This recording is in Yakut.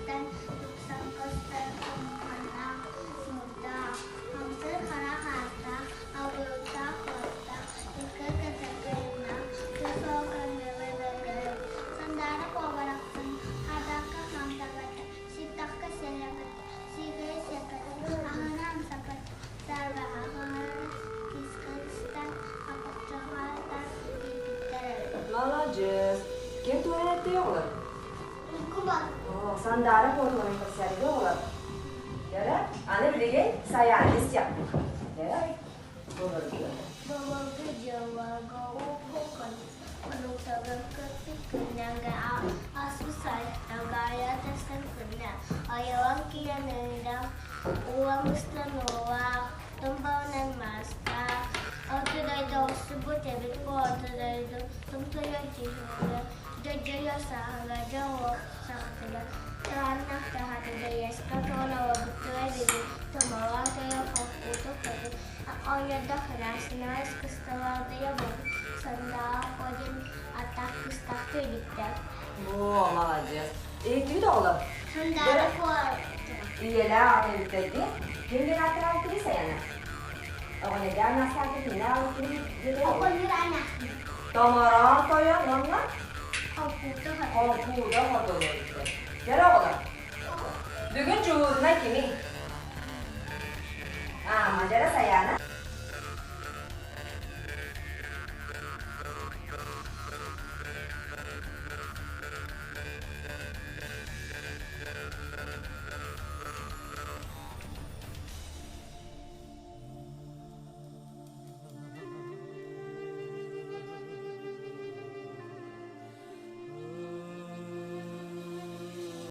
Тыттан тупсан көстөр хомуһуннаах, мурдаах, хамсыыр хара хаастаах, абырыктаах уоттаах, икки кытаргыйнаах, кыыс оҕо Сандаара куобарахтан хардакка хамсаабата, ситтахха сэлэбэтэ, сиикэйи сиэппэтэ, аһына амсаппата, саарбаҕа хаҥарара, киискэ кыстаан, хаппахчаҕа киирбиттэр эбит. Маладьыас. Ким туһунан эттий оҕолор? Куба. Сандаара куотугунан кэпсээбит оҕолор. Дьэрэ, аны билигин Сайааны истиэхпит. Дьэрэ, былыргы. Былыргы дьылларга уһукан хонуктарын көппүт күннэргэ ааспыт сайттарга айа тахсан күннэ айылан киирэн ыҥырах уолан быстан уулаах томпоонон маастаах орто дойду охсубут эбит бу орто дойду томтойон түһүүгэ дьодьойо сааһыга дьоҕуох саҕатыгар таһаннах таһатыгар иэскэ тоҕолообуттара эбит томоҕо тойо хоппуту хоту Оонньордох ыраасынаас кысталаатыйа буолбут сандаах один атах кыстахты иликтэр. Оо, маладьыас. Иһиттибит оҕолор? Сандаара Ийэлээх аҕата эбиттэрги. Ким диэн ааттаабыттарый Саяна? Оҕонньордоох Настаата кимнээх аҕалбыттарый диэтэ? Оҕонньор анаахтыы. Томороон тойон уонна Холкута Холкута хотун эбиттэр. Кэл оҕолор. Бүгүн дьуһуурунай кимий? Аама, дьэрэ Сайаана.